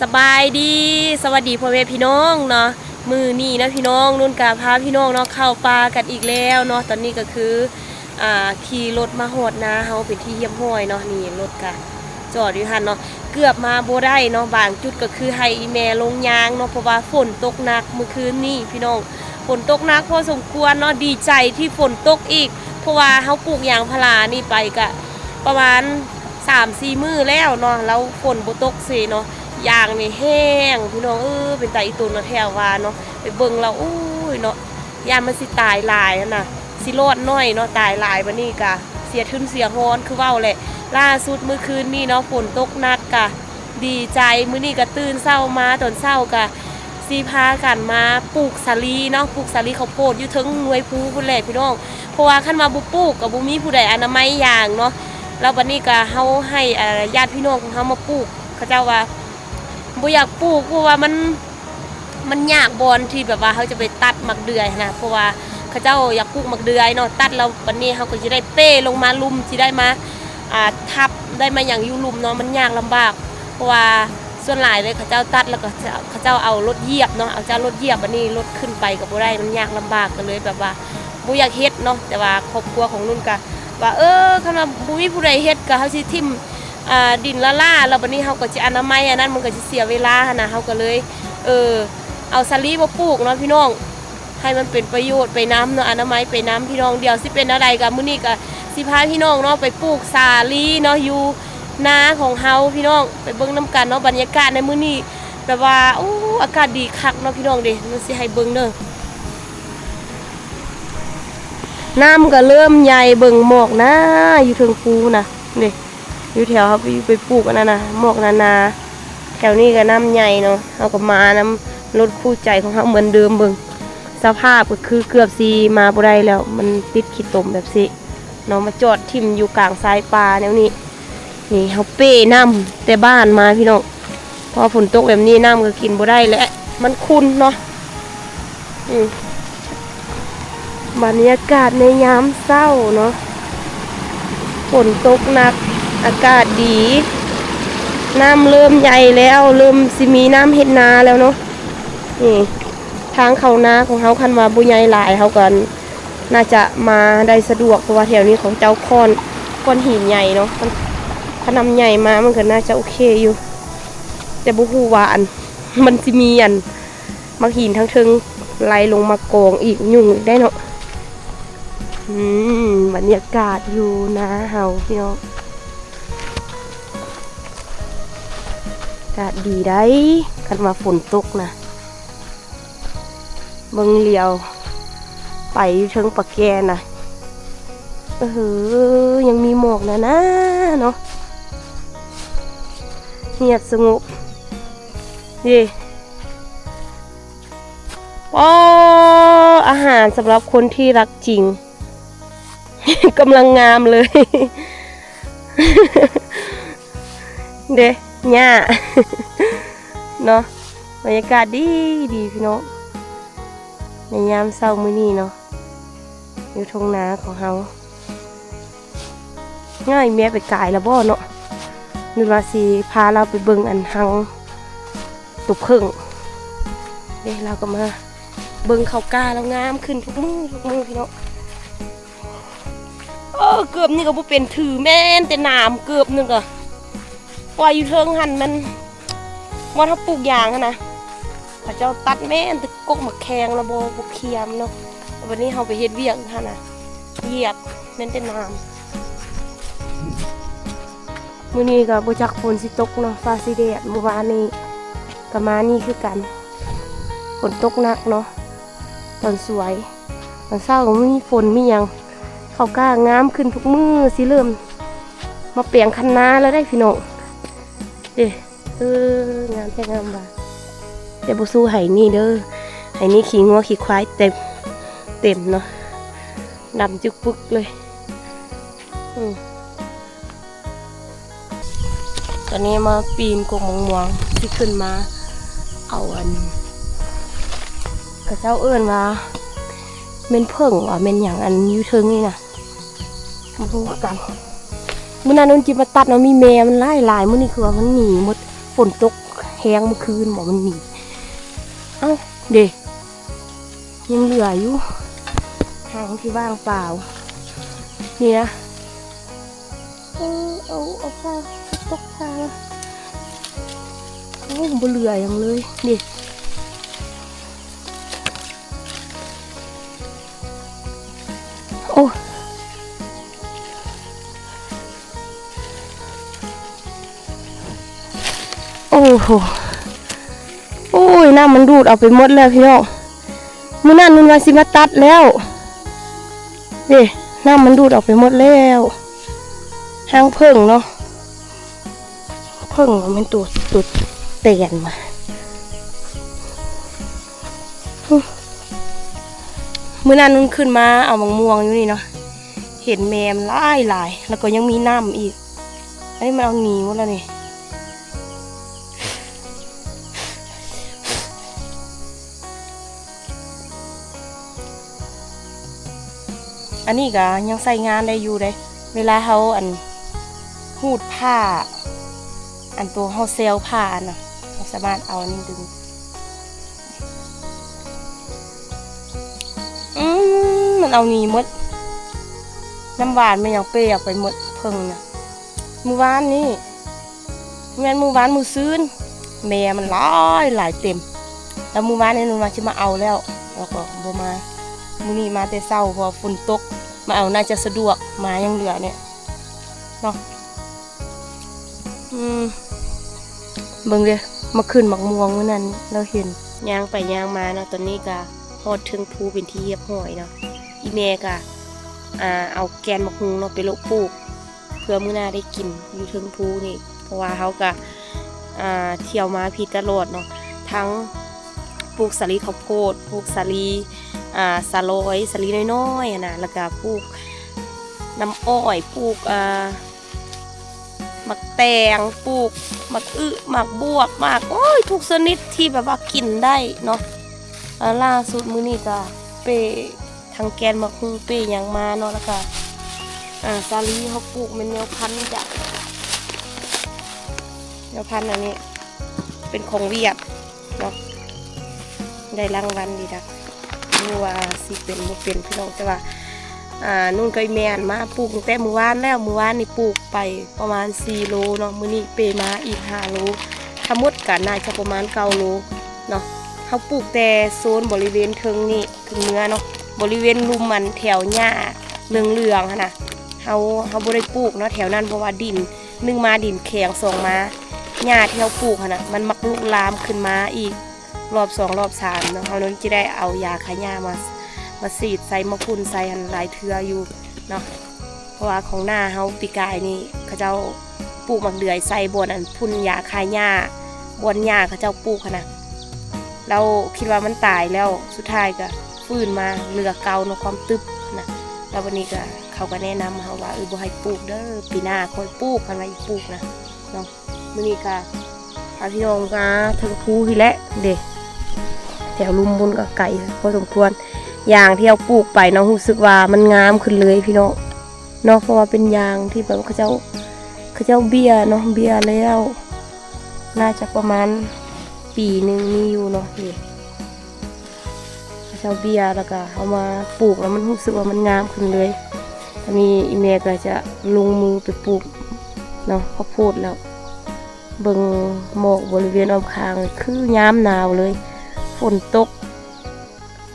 ສະບາຍດີ ສະຫວັດດີພໍ່ແມ່ພີ່ນ້ອງເນາະ. ມື້ນີ້ເນາະພີ່ນ້ອງ ນຸ່ນກະພາພີ່ນ້ອງເນາະ ເຂົ້າປ່າກັນອີກແລ້ວເນາະ. ຕອນນີ້ກໍຄື ອ່າ ຂີ່ລົດມາຮອດນາເຮົາເປັນທີ່ຮຽບຮ້ອຍເນາະ. ນີ້ລົດກະຈອດຢູ່ຫັ້ນເນາະ ເກືອບມາບໍ່ໄດ້ເນາະ. ບາງຈຸດກໍຄືໃຫ້ອີ່ແມ່ລົງຍ່າງເນາະ ເພາະວ່າຝົນຕົກໜັກມື້ຄືນນີ້ພີ່ນ້ອງ. ຝົນຕົກໜັກພໍສົມຄວນເນາະ ດີໃຈທີ່ຝົນຕົກອີກ ເພາະວ່າເຮົາປູກຢາງພາລານີ້ໄປກະປະມານສາມສີ່ມື້ແລ້ວເນາະ ແລ້ວຝົນບໍ່ຕົກເສເນາະ. ຢາງນີ້ແຫ້ງພີ່ນ້ອງເອີຍ ເປັນຕາອີຕົນເນາະ ແຖວວ່າເນາະ. ໄປເບິ່ງແລ້ວ ໂອ້ຍເນາະ ຢ້ານມັນຊິຕາຍຫຼາຍຫັ້ນນະ ຊິລອດໜ້ອຍເນາະ ຕາຍຫຼາຍບາດນີ້ກະເສຍທຶນເສຍຮອນ ຄືເວົ້າແຫຼະ. ລ່າສຸດມື້ຄືນນີ້ເນາະ ຝົນຕົກໜັກກະ ດີໃຈ. ມື້ນີ້ກໍຕື່ນເຊົ້າມາ ຕອນເຊົ້າກໍຊິພາກັນມາປູກສາລີເນາະ ປູກສາລີເຂົ້າໂພດຢູ່ເທິງໜ່ວຍພູພຸ້ນແຫຼະພີ່ນ້ອງ. ເພາະວ່າຄັນວ່າບໍ່ປູກກໍບໍ່ມີຜູ້ໃດອະນາໄມຢາງເນາະ. ແລ້ວບັດນີ້ກໍເຮົາໃຫ້ ເອີ ຍາດພີ່ນ້ອງຂອງເຮົາມາປູກ ເຂົາເຈົ້າວ່າບໍ່ຢາກປູກ ເພາະວ່າມັນ ມັນຍາກບ່ອນທີ່ແບບວ່າເຮົາຈະໄປຕັດໝາກເດືອຍຫັ້ນນະ ເພາະວ່າເຂົາເຈົ້າຢາກປູກໝາກເດືອຍເນາະ. ຕັດແລ້ວບັດນີ້ເຮົາກໍຈະໄດ້ເປ້ລົງມາລຸ່ມ ຊິໄດ້ມາ ອ່າ ທັບ ໄດ້ມາຫຍັງຢູ່ລຸ່ມເນາະ ມັນຍາກລຳບາກ. ເພາະວ່າສ່ວນຫຼາຍເລີຍເຂົາເຈົ້າຕັດແລ້ວກໍເຂົາເຈົ້າເອົາລົດຢຽບເນາະ ເອົາເຈົ້າລົດຢຽບ ບັດນີ້ລົດຂຶ້ນໄປກໍບໍ່ໄດ້ ມັນຍາກລຳບາກ ກໍເລີຍແບບວ່າບໍ່ຢາກເຮັດເນາະ. ແຕ່ວ່າຄອບຄົວຂອງນຸ່ນກໍວ່າ ເອີ ຄັນວ່າບໍ່ມີຜູ້ໃດເຮັດກໍເຮົາຊິຖິ້ມ ອ່າ ດິນລ້າໆ ແລ້ວບັດນີ້ເຮົາກໍຊິອະນາໄມອັນນັ້ນ ມັນກໍຊິເສຍເວລາຫັ້ນນະ. ເຮົາກໍເລີຍ ເອີ ເອົາສາລີມາປູກເນາະພີ່ນ້ອງ ໃຫ້ມັນເປັນປະໂຫຍດໄປນຳເນາະ ອະນາໄມໄປນຳພີ່ນ້ອງ. ດຽວຊິເປັນແນວໃດກໍມື້ນີ້ກໍຊິພາພີ່ນ້ອງເນາະ ໄປປູກສາລີເນາະ ຢູ່ນາຂອງເຮົາພີ່ນ້ອງ. ໄປເບິ່ງນຳກັນເນາະ ບັນຍາກາດໃນມື້ນີ້ ແບບວ່າ ໂອ້ ອາກາດດີຄັກເນາະພີ່ນ້ອງເດ້. ມັນຊິໃຫ້ເບິ່ງເດີ ນ້ຳກໍເລີ່ມໃຫຍ່ ເບິ່ງໝອກໜາຢູ່ເທິງພູນະ ເດ້ ຢູ່ແຖວເຮົາໄປ ໄປປູກອັນນັ້ນນະ ໝອກໜາໆ. ແຖວນີ້ກໍນ້ຳໃຫຍ່ເນາະ ເຮົາກໍມານຳລົດຄູ່ໃຈຂອງເຮົາເໝືອນເດີມ. ເບິ່ງສະພາບກໍຄືເກືອບຊິມາບໍ່ໄດ້ແລ້ວ ມັນຕິດຂີ້ຕົມແບບຊີ້ເນາະ ມາຈອດຖິ້ມຢູ່ກາງຊາຍປ່າແນວນີ້. ນີ້ເຮົາເປ້ນ້ຳແຕ່ບ້ານມາພີ່ນ້ອງ ເພາະວ່າຝົນຕົກແບບນີ້ນ້ຳກໍກິນບໍ່ໄດ້ແຫຼະ ມັນຂຸ່ນເນາະ. ອືມ ບັນຍາກາດໃນຍາມເຊົ້າເນາະ ຝົນຕົກໜັກ ອາກາດດີ ນ້ຳເລີ່ມໃຫຍ່ແລ້ວ ເລີ່ມຊິມີນ້ຳເຮັດນາແລ້ວເນາະ. ນີ້ທາງເຂົ້ານາຂອງເຮົາ ຄັນວ່າບໍ່ໃຫຍ່ຫຼາຍ ເຮົາກໍໜ້າຈະມາໄດ້ສະດວກ ເພາະວ່າແຖວນີ້ເຂົາເຈົ້າຄ້ອນ ກ້ອນຫີນໃຫຍ່ເນາະ. ຄັນ ຄັນນ້ຳໃຫຍ່ມາ ມັນກໍໜ້າຈະໂອເຄຢູ່ ແຕ່ບໍ່ຮູ້ວ່າ ອັນ ມັນຊິມີ ອັນ ໝາກຫີນທາງເທິງໄຫຼລົງມາກອງອີກ ຫຍຸ້ງອີກໄດ໋ເນາະ. ອືມ ບັນຍາກາດຢູ່ນາເຮົາພີ່ນ້ອງ ອາກາດດີໄດ໋ ຄັນວ່າຝົນຕົກນະ. ເບິ່ງຫຼຽວໄປຢູ່ເທິງປະແກນະ ເອີ ຍັງມີໝອກໜາໆເນາະ ງຽບສະຫງົບເດ້. ອໍ ອາຫານສຳລັບຄົນທີ່ຮັກຈິງ ກຳລັງງາມເລີຍເດ້ ຫຍ້າເນາະ. ບັນຍາກາດດີໆ ພີ່ນ້ອງ ໃນຍາມເຊົ້າມື້ນີ້ເນາະ ຢູ່ທົ່ງນາຂອງເຮົາ. ງ່າຍແມ່ໄປກາຍລະບໍ່ເນາະ ຫຼືວ່າຊິພາລາວໄປເບິ່ງອັນຮັງຕົວເຜິ້ງເດ້. ລາວກໍມາເບິ່ງເຂົ້າກ້າລາວງາມຂຶ້ນທຸກມື້ ທຸກມື້ ພີ່ນ້ອງ. ເອີ ເກີບນີ້ກໍບໍ່ເປັນຖື ແມ່ນແຕ່ໜາມ ເກີບໜຶ່ງກໍ ວ່າຢູ່ເທິງຫັ້ນມັນ ບ່ອນເຮົາປູກຢາງຫັ້ນນະ ເຂົາເຈົ້າຕັດແມ່ນແຕ່ກົກໝາກແຄງລະບໍ່ ບໍ່ຄຽມເນາະ. ແຕ່ບັດນີ້ເຮົາໄປເຮັດວຽກຢູ່ຫັ້ນນະ ຢຽບແມ່ນແຕ່ໜາມ. ມື້ນີ້ກໍບໍ່ຈັກຝົນຊິຕົກເນາະ ຟ້າຊິແດດ. ມື້ວານນີ້ກໍມານີ້ຄືກັນ ຝົນຕົກໜັກເນາະ ຕອນສວຍ ຕອນເຊົ້າກໍມີຝົນມີຫຍັງ ເຂົ້າກ້າງາມຂຶ້ນທຸກມື້ ຊິເລີ່ມມາແປງຄັນນາແລ້ວເດ້ພີ່ນ້ອງເດ້. ເອີ ງາມແທ້ງາມວ່າ ແຕ່ບໍ່ສູ້ໄຮ່ນີ້ເດີ ໄຮ່ນີ້ຂີ້ງົວຂີ້ຄວາຍເຕັມ ເຕັມເນາະ ດຳຈຶກປຶກເລີຍ. ອືມ ຕອນນີ້ມາປີນກົກໝາກມ່ວງ ຊິຂຶ້ນມາເອົາອັນ ເຂົາເຈົ້າເອີ້ນວ່າແມ່ນເຜິ້ງຫວາ ແມ່ນຫຍັງ ອັນຢູ່ເທິງນີ້ນະ ບໍ່ຮູ້ຄືກັນ. ມື້ນັ້ນນຸ່ນຈິມາຕັດເນາະ ມີແມມັນຫຼາຍໆ ມື້ນີ້ຄືວ່າມັນໜີໝົດ ຝົນຕົກ ແຮງມື້ຄືນບໍ່ ມັນໜີ. ເອົ້າ ເດ້ ຍັງເຫຼືອຢູ່ ທາງທີ່ວ່າງເປົ່າ ນີ້ນະ. ເອີ ເອົາ ເອົາຜ້າ ຕົກຜ້າ ໂອ້ ບໍ່ເຫຼືອຫຍັງເລີຍ ນີ້. ໂອ້ ໂອ້ໂຫ ໂອ້ຍ ນ້ຳມັນດູດເອົາໄປໝົດແລ້ວພີ່ນ້ອງ. ມື້ນັ້ນມັນວ່າຊິມາຕັດແລ້ວ ເດ້ ນ້ຳມັນດູດອອກໄປໝົດແລ້ວ. ຮັງເຜິ້ງເນາະ ເຜິ້ງ ແມ່ນໂຕ ໂຕແຕນມາ. ມື້ນັ້ນມັນຂຶ້ນມາເອົາໝາກມ່ວງຢູ່ນີ້ເນາະ ເຫັນແມ່ມັນຫຼາຍໆ ແລ້ວກໍຍັງມີນ້ຳອີກ. ອັນນີ້ມັນເອົາໜີໝົດແລ້ວນີ້. ອັນນີ້ກໍຍັງໃຊ້ງານໄດ້ຢູ່ເດ້ ເວລາເຮົາ ອັນ ຮູດຜ້າ ອັນໂຕເຮົາແຊວຜ້າຫັ້ນນະ ເຮົາສາມາດເອົາອັນນີ້ດຶງ. ອືມ ມັນເອົາໜີໝົດ ນ້ຳຫວານແມ່ນຫຍັງເປອອກໄປໝົດ ເຜິ້ງນະ. ມື້ວານນີ້ ແມ່ນມື້ວານມື້ຊືນ ແມ່ມັນຫຼາຍຫຼາຍເຕັມ ແລ້ວມື້ວານນີ້ມັນວ່າຊິມາເອົາແລ້ວ ແລ້ວກໍບໍ່ມາ. ມື້ນີ້ມາແຕ່ເຊົ້າ ເພາະວ່າຝົນຕົກ ມາເອົາໜ້າຈະສະດວກ ມາຍັງເຫຼືອນີ້ເນາະ. ອືມ ເບິ່ງເດີ້ ມາຂຶ້ນໝາກມ່ວງມື້ນັ້ນ ລາວເຫັນ ຍ່າງໄປຍ່າງມາເນາະ. ຕອນນີ້ກະຮອດເທິງພູເປັນທີ່ຮຽບຮ້ອຍເນາະ. ອີ່ແມ່ກະ ອ່າ ເອົາແກ່ນໝາກຫຸ່ງເນາະ ໄປໂລະປູກ ເພື່ອມື້ໜ້າໄດ້ກິນຢູ່ເທິງພູນີ້ ເພາະວ່າເຮົາກະ ອ່າ ທ່ຽວມາພີ້ຕະຫຼອດເນາະ ທັງປູກສາລີເຂົ້າໂພດ ປູກສາລີ ອ່າ ສາລອຍ ສາລີນ້ອຍໆຫັ້ນນະ ແລ້ວກະປູກນ້ຳອ້ອຍ ປູກ ອ່າ ໝາກແຕງ ປູກໝາກອຶ ໝາກບວບ ໝາກ ໂອ້ຍ ທຸກຊະນິດທີ່ແບບວ່າກິນໄດ້ເນາະ. ແລ້ວລ່າສຸດມື້ນີ້ກະເປ້ ທັງແກ່ນໝາກຫຸ່ງເປ້ຫຍັງມາເນາະ ແລ້ວກະ ອ່າ ສາລີເຮົາປູກແມ່ນແນວພັນຈາກ ແນວພັນອັນນີ້ເປັນຂອງຫວຽດເນາະ ໄດ້ລາງວັນດີດາ ບໍ່ຮູ້ວ່າຊິເປັນບໍ່ເປັນພີ່ນ້ອງ. ແຕ່ວ່າ ອ່າ ນຸ່ນກັບອີ່ແມ່ຫັ້ນມາປູກຕັ້ງແຕ່ມື້ວານແລ້ວ ມື້ວານນີ້ປູກໄປປະມານສີ່ໂລເນາະ ມື້ນີ້ເປ້ມາອີກຫ້າໂລ ທັງໝົດກະໜ້າຈະປະມານເກົ້າໂລເນາະ. ເຮົາປູກແຕ່ໂຊນບໍລິເວນເທິງນີ້ ຂຶ້ນເມືອເນາະ ບໍລິເວນລຸ່ມອັນແຖວຫຍ້າເຫຼືອງໆຫັ້ນນະ ເຮົາ ເຮົາບໍ່ໄດ້ປູກເນາະແຖວນັ້ນ ເພາະວ່າດິນ ໜຶ່ງມາດິນແຂງ ສອງມາຫຍ້າທີ່ເຮົາປູກຫັ້ນນະ ມັນມັກລຸກລາມຂຶ້ນມາອີກ ລອບສອງລອບສາມເນາະ. ເຮົານັ້ນຈະໄດ້ເອົາຢາຂ້າຫຍ້າມາ ມາສີດໃສ່ ມາຝຸ່ນໃສ່ຫັ້ນຫຼາຍເທື່ອຢູ່ເນາະ ເພາະວ່າຂອງນ້າເຮົາປີກາຍນີ້ ເຂົາເຈົ້າປູກໝາກເດືອຍໃສ່ບ່ອນອັນຝຸ່ນຢາຂ້າຫຍ້າ ບ່ອນຫຍ້າເຂົາເຈົ້າປູກຫັ້ນນະ ແລ້ວຄິດວ່າມັນຕາຍແລ້ວ ສຸດທ້າຍກະຟື້ນມາເຫຼືອເກົ່າເນາະ ຄວາມຕຶບຫັ້ນນະ. ແລ້ວບັດນີ້ກະ ເຂົາກະແນະນຳເຮົາວ່າ ເອີ ບໍ່ໃຫ້ປູກເດີ້ ປີໜ້າຄ່ອຍປູກ ຄັນວ່າອີກປູກນະເນາະ. ມື້ນີ້ກະພາພີ່ນ້ອງມາເທິງພູພີ້ແຫຼະເດ້ ແຖວລຸ່ມພຸ້ນກະໄກພໍສົມຄວນ. ຢາງທີ່ເຮົາປູກໄປເນາະ ຮູ້ສຶກວ່າມັນງາມຂຶ້ນເລີຍພີ່ນ້ອງເນາະ ເພາະວ່າເປັນຢາງທີ່ແບບວ່າເຂົາເຈົ້າ ເຂົາເຈົ້າເບ້ຍເນາະ ເບ້ຍແລ້ວ ໜ້າຈະປະມານປີໜຶ່ງມີຢູ່ເນາະ ນີ້ ເຂົາເຈົ້າເບ້ຍ ແລ້ວກະເຮົາມາປູກແລ້ວມັນຮູ້ສຶກວ່າມັນງາມຂຶ້ນເລີຍ. ອັນນີ້ອີ່ແມ່ກະຈະລົງມືໄປປູກເນາະ ເຂົ້າໂພດແລ້ວ ເບິ່ງໝອກບໍລິເວນອ້ອມຂ້າງ ຄືຍາມໜາວເລີຍ ຝົນຕົກ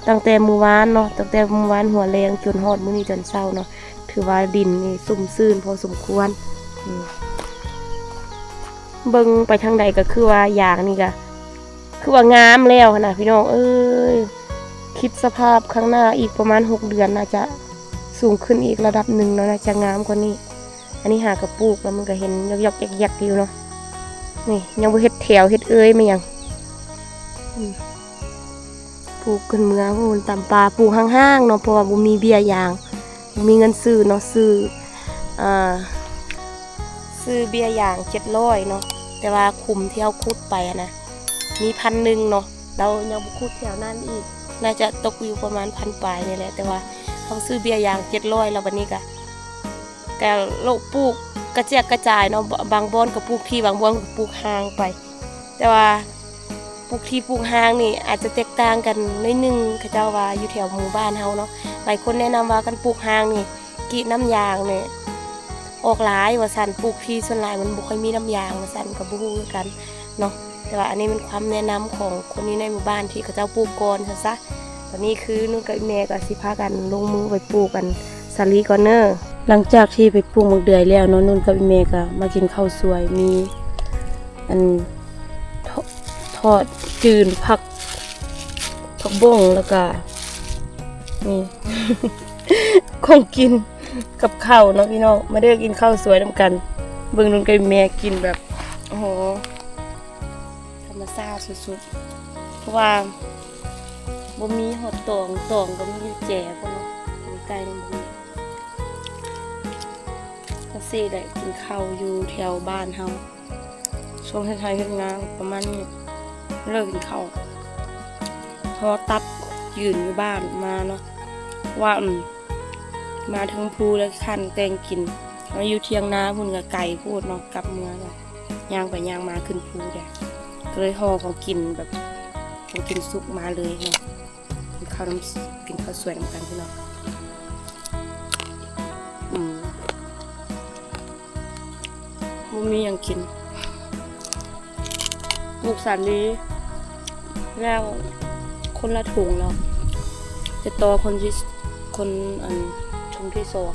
ຕັ້ງແຕ່ມື້ວານເນາະ ຕັ້ງແຕ່ມື້ວານຫົວແລງຈົນຮອດມື້ນີ້ຕອນເຊົ້າເນາະ ຖືວ່າດິນນີ້ຊຸ່ມຊື່ນພໍສົມຄວນ. ອືມ ເບິ່ງໄປທາງໃດກະຄືວ່າຢາງນີ້ກະ ຄືວ່າງາມແລ້ວຫັ້ນນະພີ່ນ້ອງເອີຍ. ຄິດສະພາບຂ້າງໜ້າອີກປະມານຫົກເດືອນ ໜ້າຈະສູງຂຶ້ນອີກລະດັບໜຶ່ງເນາະ ໜ້າຈະງາມກວ່ານີ້. ອັນນີ້ຫາກະປູກແລ້ວມັນກະເຫັນຢອກໆແຢກໆຢູ່ເນາະ ນີ້ຍັງບໍ່ເຮັດແຖວເຮັດເອີຍແມ່ນຫຍັງ. ອືມ ປູກຂຶ້ນເມືອພຸ້ນຕາມປ່າ ປູກຫ່າງໆເນາະ ເພາະວ່າບໍ່ມີເບ້ຍຢາງ ບໍ່ມີເງິນຊື້ເນາະ ຊື້ ອ່າ ຊື້ເບ້ຍຢາງເຈັດຮ້ອຍເນາະ ແຕ່ວ່າຂຸມທີ່ເຮົາຂຸດໄປຫັ້ນນະ ມີພັນໜຶ່ງເນາະ ແລ້ວຍັງບໍ່ຂຸດແຖວນັ້ນອີກ ໜ້າຈະຕົກຢູ່ປະມານພັນປາຍນີ້ແຫຼະ. ແຕ່ວ່າເຮົາຊື້ເບ້ຍຢາງເຈັດຮ້ອຍ ແລ້ວບັດນີ້ກະ ກະໂລະປູກກະແຈກກະຈາຍເນາະ ບາງບ່ອນກະປູກພີ້ ບາງບ່ອນກະປູກຫ່າງໄປ. ແຕ່ວ່າປູກຖີ່ປູກຮ່າງນີ້ອາດຈະແຕກຕ່າງກັນໜ້ອຍໜຶ່ງ. ເຂົາເຈົ້າວ່າຢູ່ແຖວໝູ່ບ້ານເຮົາເນາະ ຫຼາຍຄົນແນະນຳວ່າຄັນປູກຮ່າງນີ້ ກີ້ນ້ຳຢາງນີ້ອອກຫຼາຍວ່າຊັ້ນ, ປູກຖີ່ສ່ວນຫຼາຍມັນບໍ່ຄ່ອຍມີນ້ຳຢາງວ່າຊັ້ນ, ກໍບໍ່ຮູ້ຄືກັນເນາະ. ແຕ່ວ່າອັນນີ້ເປັນຄວາມແນະນຳຂອງຄົນຢູ່ໃນໝູ່ບ້ານທີ່ເຂົາເຈົ້າປູກກ່ອນຊັ້ນຊະ. ຕອນນີ້ຄືນຸ່ນກັບອີ່ແມ່ກໍຊິພາກັນລົງມືໄປປູກອັນສາລີກ່ອນເດີ. ຫຼັງຈາກທີ່ໄປປູກໝາກເດືອຍແລ້ວເນາະ, ນຸ່ນກັບອີ່ແມ່ກໍມາກິນເຂົ້າສວຍ, ມີອັນ ທອດ ທອດຈືນ ຜັກ ຜັກບົ້ງ ແລ້ວກະນີ້ ຂອງກິນກັບເຂົ້າເນາະພີ່ນ້ອງ. ມາເດີກິນເຂົ້າສວຍນຳກັນ. ເບິ່ງລຸງກັບແມ່ກິນແບບ ໂອ້ໂຫ ທຳມະຊາດສຸດໆ ເພາະວ່າບໍ່ມີຮອດຕອງ, ຕອງກໍມີແຕ່ແຈພຸ້ນເນາະ, ໄກ່ຍັງບໍ່ມີ. ຈັ່ງຊີ້ແຫຼະ ກິນເຂົ້າຢູ່ແຖວບ້ານເຮົາ. ຊ່ວງເຮັດໄຮ່ເຮັດນາປະມານນີ້ ເລີກກິນເຂົ້າ ເພາະວ່າຕັດຢືນຢູ່ບ້ານມາເນາະ ວ່າ ອືມ ມາເທິງພູແລ້ວຄັນແຕ່ງກິນ. ມາຢູ່ຖຽງນາພຸ້ນກໍໄກໂພດເນາະ, ກັບເມືອກໍຍ່າງໄປຍ່າງມາຂຶ້ນພູແດ່, ກໍເລີຍຫໍ່ຂອງກິນແບບຂອງກິນສຸກມາເລີຍເນາະ. ກິນເຂົ້ານຳ ກິນເຂົ້າສວຍນຳກັນພີ່ນ້ອງ. ອືມ ບໍ່ມີຫຍັງກິນ. ປູກສາລີແລ້ວຄົນລະຖົງເນາະ, ຈະຕໍ່ຄົນທີ່ ຄົນ ອັນ ຖົງທີສອງ.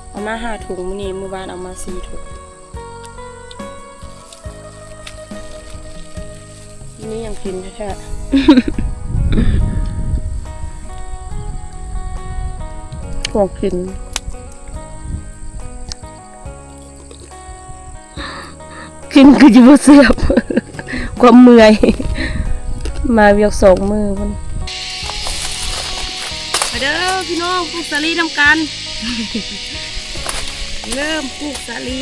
ເອົາມາຫ້າຖົງມື້ນີ້, ມື້ວານເອົາມາສີ່ຖົງ. ມີຫຍັງກິນແທ້ໆ ຂອງກິນ ກິນຄືຊິບໍ່ແຊບ ຄວາມເມື່ອຍ ມາວຽກສອງມື້ພຸ້ນ. ມາເດີພີ່ນ້ອງ ປູກສາລີນຳກັນ. ເລີ່ມປູກສາລີ.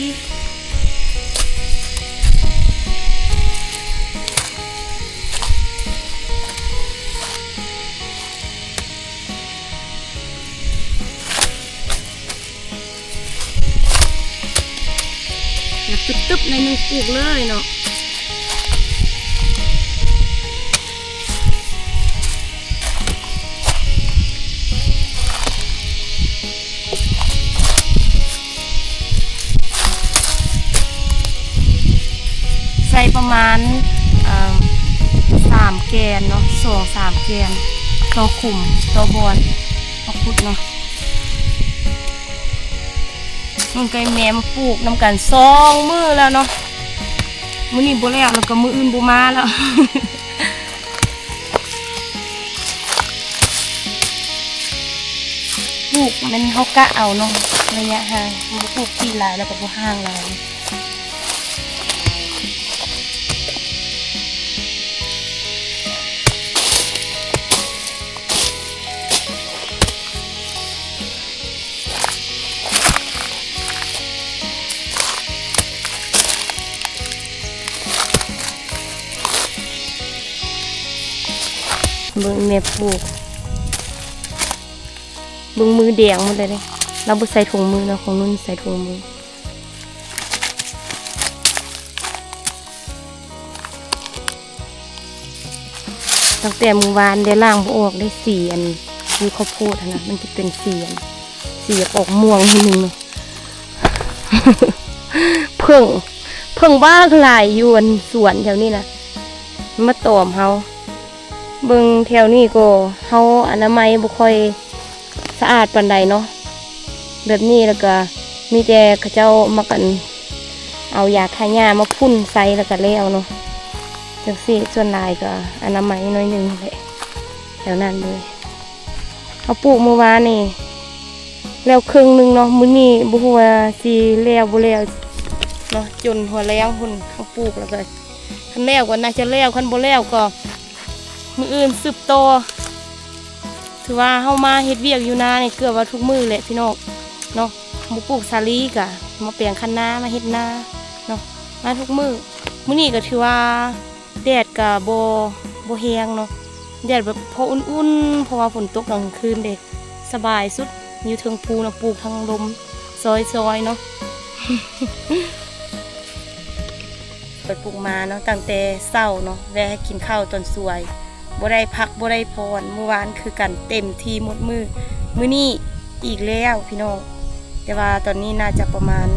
ແບບຕຶບໆ ໜ້ອຍໜຶ່ງ ປູກເລີຍເນາະ. ໃສ່ປະມານ ເອີ່ມ ສາມແກນເນາະ, ສອງສາມແກນ ຕໍ່ຂຸມ ຕໍ່ບ່ອນເຮົາຂຸດເນາະ. ມັນກໍແມ່ມາປູກນຳກັນສອງມື້ແລ້ວເນາະ, ມື້ນີ້ບໍ່ແລ້ວ ແລ້ວກໍມື້ອື່ນບໍ່ມາແລ້ວ. ປູກແມ່ນເຮົາກະເອົາເນາະ ໄລຍະຫ່າງ, ບໍ່ປູກທີ່ຫຼາຍແລ້ວກໍບໍ່ຫ່າງຫຼາຍ. ເບິ່ງແມ່ປູກ ເບິ່ງມືແດງໝົດເລີຍເດ້. ລາວບໍ່ໃສ່ຖົງມືເນາະ, ຂອງນຸ່ນໃສ່ຖົງມື. ຕັ້ງແຕ່ມື້ວານໄດ້ລ້າງບໍ່ອອກເດ້, ສີອັນຢູ່ເຂົ້າໂພດຫັ້ນນະ ມັນຈະເປັນສີອັນ ສີຢາກອອກມ່ວງໜ້ອຍໜຶ່ງເນາະ. ເຜິ້ງ ເຜິ້ງບັກຫຼາຍຢູ່ອັນສວນແຖວນີ້ນະ ມາຕອມເຮົາ. ເບິ່ງແຖວນີ້ກໍເຮົາອະນາໄມບໍ່ຄ່ອຍສະອາດປານໃດເນາະ, ແບບນີ້ແລ້ວກໍມີແຕ່ເຂົາເຈົ້າມັກອັນ ເອົາຢາຂ້າຫຍ້າມາຝຸ່ນໃສ່ແລ້ວກໍແລ້ວເນາະ. ຈັ່ງຊີ້ ສ່ວນຫຼາຍກໍອະນາໄມໜ້ອຍໜຶ່ງແຫຼະ ແຖວນັ້ນເລີຍ. ເຮົາປູກມື້ວານນີ້ແລ້ວເຄິ່ງໜຶ່ງເນາະ, ມື້ນີ້ບໍ່ຮູ້ວ່າຊິແລ້ວບໍ່ແລ້ວເນາະ, ຈົນຫົວແລງພຸ້ນເຮົາປູກແລ້ວກໍ ຄັນແລ້ວກໍໜ້າຈະແລ້ວ, ຄັນບໍ່ແລ້ວກໍ ມື້ອື່ນສືບຕໍ່. ຖືວ່າເຮົາມາເຮັດວຽກຢູ່ນານີ້ເກືອບວ່າທຸກມື້ແຫຼະພີ່ນ້ອງເນາະ, ບໍ່ປູກສາລີກະມາແປງຄັນນາ ມາເຮັດນາເນາະ, ມາທຸກມື້. ມື້ນີ້ກໍຖືວ່າແດດກະບໍ່ ບໍ່ແຮງເນາະ, ແດດແບບພໍອຸ່ນໆ ເພາະວ່າຝົນຕົກກາງຄືນເດ້. ສະບາຍສຸດ ຢູ່ເທິງພູນະ ປູກທາງລົມຊອຍໆເນາະ. ໄປປູກມາເນາະ ຕັ້ງແຕ່ເຊົ້າເນາະ ແວ່ໃຫ້ກິນເຂົ້າຕອນສວຍ ບໍ່ໄດ້ພັກບໍ່ໄດ້ຜ່ອນ. ມື້ວານຄືກັນ ເຕັມທີ່ໝົດມື້ ມື້ນີ້ອີກແລ້ວພີ່ນ້ອງ. ແຕ່ວ່າຕອນນີ້ໜ້າຈະປະມານ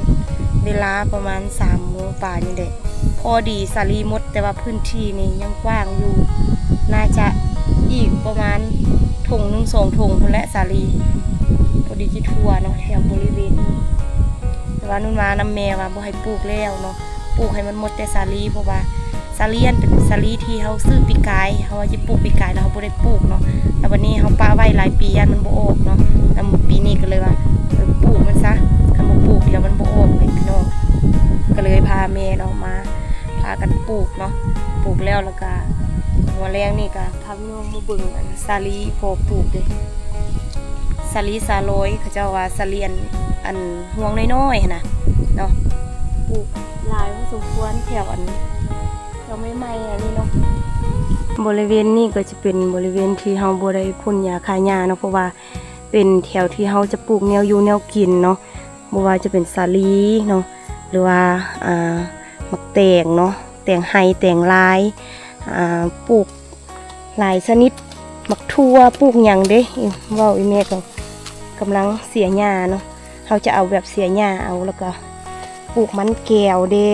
ເວລາປະມານສາມໂມງປາຍນີ້ແຫຼະ. ພໍດີສາລີໝົດ ແຕ່ວ່າພື້ນທີ່ນີ້ຍັງກວ້າງຢູ່ ໜ້າຈະອີກປະມານຖົງໜຶ່ງສອງຖົງພຸ້ນແຫຼະສາລີ ພໍດີຊິທົ່ວເນາະ ແຖວບໍລິເວນນີ້. ແຕ່ວ່ານຸ່ນມານຳແມ່ວ່າບໍ່ໃຫ້ປູກແລ້ວເນາະ ປູກໃຫ້ມັນໝົດແຕ່ສາລີ ເພາະວ່າສາລີຫັ້ນເປັນສາລີທີ່ເຮົາຊື້ປີກາຍ ເຮົາວ່າຊິປູກປີກາຍ ແລ້ວເຮົາບໍ່ໄດ້ປູກເນາະ ແລ້ວບັດນີ້ເຮົາປະໄວ້ຫຼາຍປີ ຢ້ານມັນບໍ່ອອກເນາະ ແລ້ວປີນີ້ກໍເລີຍວ່າ ເອີ ປູກມັນຊະ ຄັນບໍ່ປູກດຽວມັນບໍ່ອອກເດ້ພີ່ນ້ອງ. ກໍເລີຍພາແມ່ເນາະ ມາ ພາກັນປູກເນາະ ປູກແລ້ວ ແລ້ວກະ ມື້ແລງນີ້ກະພາພີ່ນ້ອງມາເບິ່ງອັນສາລີພໍປູກເດ້ ສາລີສາລອຍ ເຂົາເຈົ້າວ່າສາລີອັນ ອັນຮວງນ້ອຍໆຫັ້ນນະເນາະ ປູກຫຼາຍພໍສົມຄວນແຖວອັນ ແຖວໃໝ່ໆອັນນີ້ເນາະ. ບໍລິເວນນີ້ກໍຈະເປັນບໍລິເວນທີ່ເຮົາບໍ່ໄດ້ພົ່ນຢາຂ້າຫຍ້າເນາະ ເພາະວ່າເປັນແຖວທີ່ເຮົາຈະປູກແນວຢູ່ແນວກິນເນາະ ບໍ່ວ່າຈະເປັນສາລີເນາະ ຫຼືວ່າ ອ່າ ໝາກແຕງເນາະ ແຕງໄຮ່ແຕງລາຍ ອ່າ ປູກຫຼາຍຊະນິດ ໝາກຖົ່ວ ປູກຫຍັງເດ້. ເວົ້າອີ່ແມ່ກໍກຳລັງເສຍຫຍ້າເນາະ ເຮົາຈະເອົາແບບເສຍຫຍ້າເອົາ ແລ້ວກໍປູກມັນແກ້ວເດ້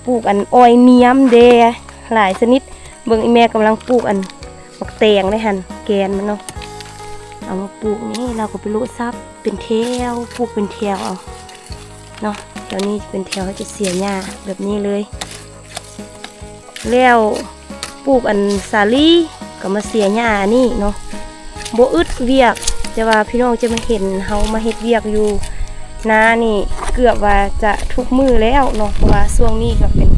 ປູກອັນອ້ອຍນຽມເດ້ ຫຼາຍຊະນິດ. ເບິ່ງອີ່ແມ່ກຳລັງປູກອັນໝາກແຕງເດ້ຫັ້ນ ແກ່ນມັນເນາະ ເອົາມາປູກນີ້ ລາວກໍໄປໂລະສັບເປັນແຖວ ປູກເປັນແຖວເອົາເນາະ. ແຖວນີ້ຈະເປັນແຖວ ເຮົາຈະເສຍຫຍ້າແບບນີ້ເລີຍ ແລ້ວປູກອັນສາລີກໍມາເສຍຫຍ້ານີ້ເນາະ ບໍ່ອຶດວຽກ ແຕ່ວ່າພີ່ນ້ອງຈະມາເຫັນເຮົາມາເຮັດວຽກຢູ່ນານີ້ ເກືອບວ່າຈະທຸກມື້ແລ້ວເນາະ ເພາະວ່າຊ່ວງນີ້ກໍເປັນ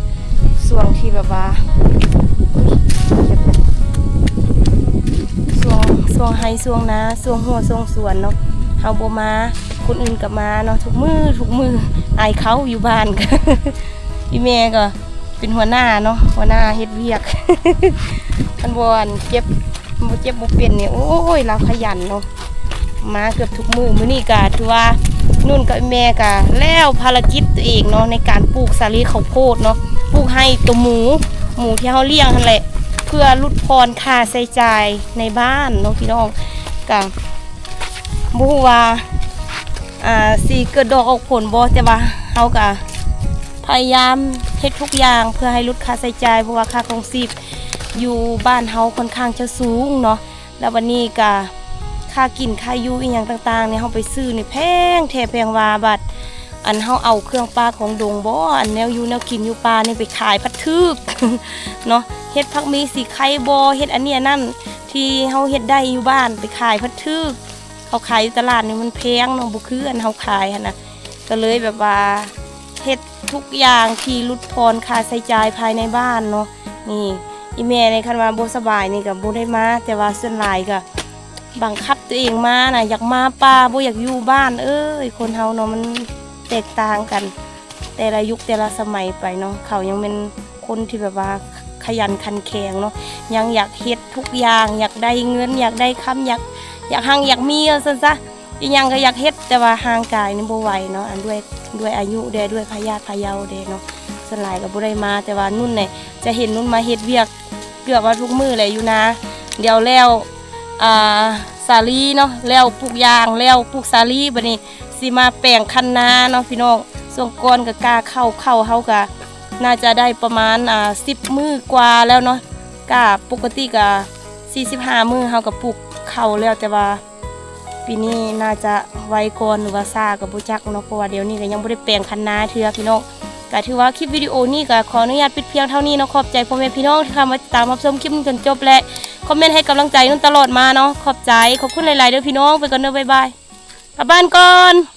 ຊ່ວງທີ່ແບບວ່າ ຊ່ວງ ຊ່ວງໄຮ່ຊ່ວງນາ ຊ່ວງຮົ້ວຊ່ວງສວນເນາະ ເຮົາບໍ່ມາ ຄົນອື່ນກໍມາເນາະ ທຸກມື້ ທຸກມື້ ອາຍເຂົາຢູ່ບ້ານ. ອີ່ແມ່ກໍເປັນຫົວໜ້າເນາະ ຫົວໜ້າເຮັດວຽກ ຄັນບໍ່ອັນເກັບ ບໍ່ເຈັບບໍ່ເປັນນີ້ ໂອ້ຍ ລາວຂະຫຍັນເນາະ ມາເກືອບທຸກມື້. ມື້ນີ້ກໍຖືວ່ານຸ່ນກັບແມ່ກໍແລ້ວພາລະກິດຕົວເອງເນາະ ໃນການປູກສາລີເຂົ້າໂພດເນາະ ປູກໃຫ້ໂຕໝູ ໝູທີ່ເຮົາລ້ຽງຫັ້ນແຫຼະ ເພື່ອຫຼຸດຜ່ອນຄ່າໃຊ້ຈ່າຍໃນບ້ານເນາະພີ່ນ້ອງ. ກໍບໍ່ຮູ້ວ່າ ອ່າ ຊິເກີດດອກອອກຜົນບໍ່ ແຕ່ວ່າເຮົາກໍພະຍາຍາມເຮັດທຸກຢ່າງເພື່ອໃຫ້ຫຼຸດຄ່າໃຊ້ຈ່າຍ ເພາະວ່າຄ່າຄອງຊີບຢູ່ບ້ານເຮົາຂ້ອນຂ້າງຈະສູງເນາະ ແລ້ວບັດນີ້ກະຄ່າກິນຄ່າຢູ່ອີ່ຫຍັງຕ່າງໆນີ້ ເຮົາໄປຊື້ນີ້ແພງແທ້ແພງວ່າ ບັດອັນເຮົາເອົາເຄື່ອງປ່າຂອງດົງບໍ ອັນແນວຢູ່ແນວກິນຢູ່ປ່ານີ້ໄປຂາຍພັດຖືກເນາະ ເຫັດຜັກມີສີໄຄບໍ ເຫັດອັນນີ້ອັນນັ້ນທີ່ເຮົາເຮັດໄດ້ຢູ່ບ້ານໄປຂາຍພັດຖືກ ເຂົາຂາຍຢູ່ຕະຫຼາດນີ້ມັນແພງເນາະ ບໍ່ຄືອັນເຮົາຂາຍຫັ້ນນະ ກໍເລີຍແບບວ່າເຮັດທຸກຢ່າງທີ່ຫຼຸດຜ່ອນຄ່າໃຊ້ຈ່າຍພາຍໃນບ້ານເນາະ. ນີ້ ອີ່ແມ່ນີ້ຄັນວ່າບໍ່ສະບາຍນີ້ກໍບໍ່ໄດ້ມາ ແຕ່ວ່າສ່ວນຫຼາຍກໍບັງຄັບຕົວເອງມານະ ຢາກມາປ່າ ບໍ່ຢາກຢູ່ບ້ານເອີຍ. ຄົນເຮົາເນາະ ມັນແຕກຕ່າງກັນ ແຕ່ລະຍຸກແຕ່ລະສະໄໝໄປເນາະ ເຂົາຍັງແມ່ນຄົນທີ່ແບບວ່າຂະຫຍັນຂັນແຂງເນາະ ຍັງຢາກເຮັດທຸກຢ່າງ ຢາກໄດ້ເງິນ ຢາກໄດ້ຄຳ ຢາກ ຢາກຮັ່ງຢາກມີວ່າຊັ້ນຊະ ອີ່ຫຍັງກໍຢາກເຮັດ ແຕ່ວ່າຮ່າງກາຍນີ້ບໍ່ໄຫວເນາະ ອັນດ້ວຍ ດ້ວຍອາຍຸແດ່ ດ້ວຍພະຍາດພະເຍົາແດ່ເນາະ ສ່ວນຫຼາຍກໍບໍ່ໄດ້ມາ. ແຕ່ວ່ານຸ່ນນີ້ຈະເຫັນນຸ່ນມາເຮັດວຽກເກືອບວ່າທຸກມື້ແຫຼະຢູ່ນາ ດຽວແລ້ວ ອ່າ ສາລີເນາະ ແລ້ວປູກຢາງ ແລ້ວປູກສາລີ ບັດນີ້ຊິມາແປງຄັນນາເນາະພີ່ນ້ອງ. ຊ່ວງກ່ອນກໍກ້າເຂົ້າ ເຂົ້າເຮົາກໍໜ້າຈະໄດ້ປະມານ ອ່າ ສິບມື້ກວ່າແລ້ວເນາະ ກ້າ ປົກກະຕິກໍສີ່ສິບຫ້າມື້ເຮົາກໍປູກເຂົ້າແລ້ວ ແຕ່ວ່າ ປີນີ້ໜ້າຈະໄວກ່ອນ ຫຼືວ່າຊ້າກໍບໍ່ຈັກເນາະ ເພາະວ່າດຽວນີ້ກໍຍັງບໍ່ໄດ້ແປງຄັນນາເທື່ອພີ່ນ້ອງ. ກໍຖືວ່າຄລິບວິດີໂອນີ້ກໍຂໍອະນຸຍາດປິດພຽງເທົ່ານີ້ເນາະ. ຂອບໃຈພໍ່ແມ່ພີ່ນ້ອງທີ່ເຂົ້າມາຕິດຕາມຮັບຊົມຄລິບຈົນຈົບ ແລະ ຄອມເມັນໃຫ້ກຳລັງໃຈນຸ່ນຕະຫຼອດມາເນາະ. ຂອບໃຈ ຂອບຄຸນຫຼາຍໆເດີພີ່ນ້ອງ. ໄປກ່ອນເດີ ບາຍບາຍ ກັບບ້ານກ່ອນ.